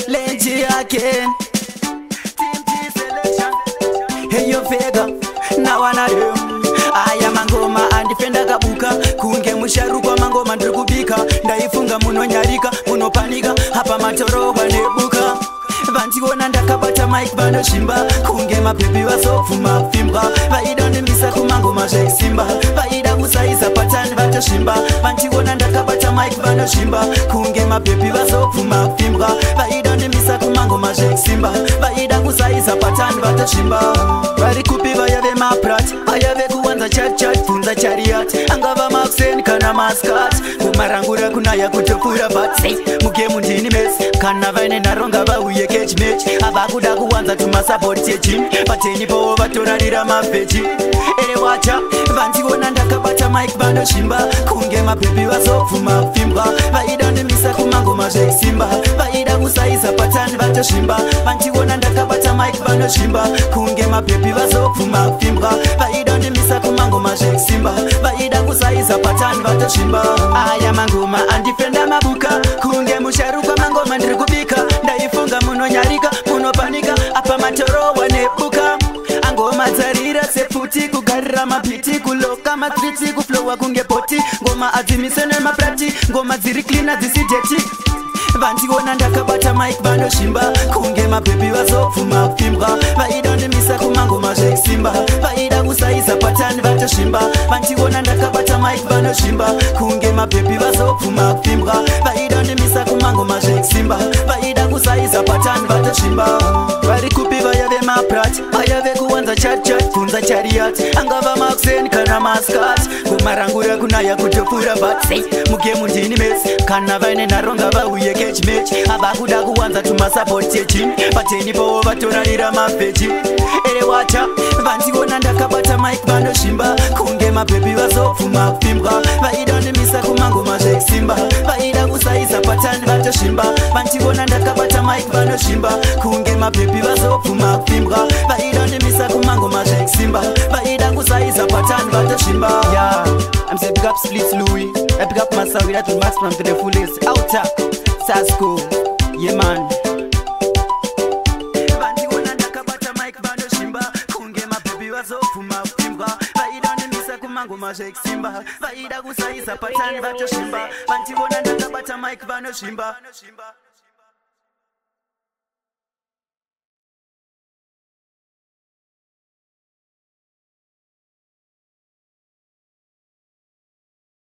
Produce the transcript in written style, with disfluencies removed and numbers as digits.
Lenji again. Team G selection. Hey yo Vega, now I know. Aya mangoma andifenda kabuka kunge musharukwa mangoma ndiri kubika ndaifunga munonyarika munopanika apa matorohwa nebuka vandiona ndakabata mic vanozvimba kunge mabhebhi vazobvuma pfimbwa vaida ndimisa kumangoma zvesimba vaida kusaisa patani vatozvimba vandiona ndakabata mic vanozvimba kunge mabhebhi vazobvuma pfimbwa vaida ndimisa kumangoma zvesimba vaida kusaisa patani vatozvimba vari kupi vaya vemaprat vaya vekuwanza chat bvunza chariat angava maxen kana mascat ngoma rangu rakunaya kutopfuura but mugemu ndini Messi kana vaine nharo ngavauye cage match avakuda kuwanza tumasapoti ejim pateni povo vatorarira mavheji ere wacha vandiona ndakabata mic vanozvimba kunge mabhebhi vazobvuma pfimbwa vaida ndimisa kumangoma zvesimba vaida kusaisa patani vatozvimba vandiona ndakabata mic vanozvimba kunge mabhebhi vazobvuma pfimbwa vaida ndimisa kumangoma zvesimba vaida kusaisa patani vatozvimba aya mangoma andifenda mabuka kunge musharukwa mangoma ndiri kubika ndaifunga munonyarika munopanika apa matorohwa nebuka angoma dzarira sepfuti kugarira mapiti kuloka matriti kuflowa kunge poti ngoma adzimise nemaprati ngoma dziri clean dzisi dirty vandiona ndakabata mic vanozvimba kunge mabhebhi vazobvuma pfimbwa vaida ndimisa kumangoma zvesimba vaida kusaisa patani vatozvimba vandiona ndakabata mic vanozvimba kunge mabhebhi vazobvuma pfimbwa vaida ndimisa kumangoma zvesimba vaida kusaisa patani vatozvimba vari kupi vaya vemaprat vaya vekuwanza chat bvunza chariat angava maxen kana mascat ngoma rangu rakunaya kutopfuura but mugemu ndini Messi kana vaine nharo ngavauye cage match avakuda kuwanza tumasapoti ejim pateni povo vatorarira mavheji ere wacha vandiona ndakabata mic vanozvimba kunge mabhebhi vazobvuma pfimbwa vaida ndimisa kumangoma zvesimba vaida kusaisa patani vatozvimba vandiona ndakabata mic vanozvimba kunge mabhebhi vazobvuma pfimbwa vaida ndimisa kumangoma zvesimba vaida kusaisa patani vatozvimba. Yeah, I'm say big up Splits Louis. I pick up Masawi that will max from to the fullest. Outer Sasco, yeah man. Vandiona ndakabata mic vanozvimba kunge mabhebhi vazobvuma pfimbwa vaida ndimisa kumangoma zvesimba vaida kusaisa patani vatozvimba vandiona ndakabata mic vanozvimba.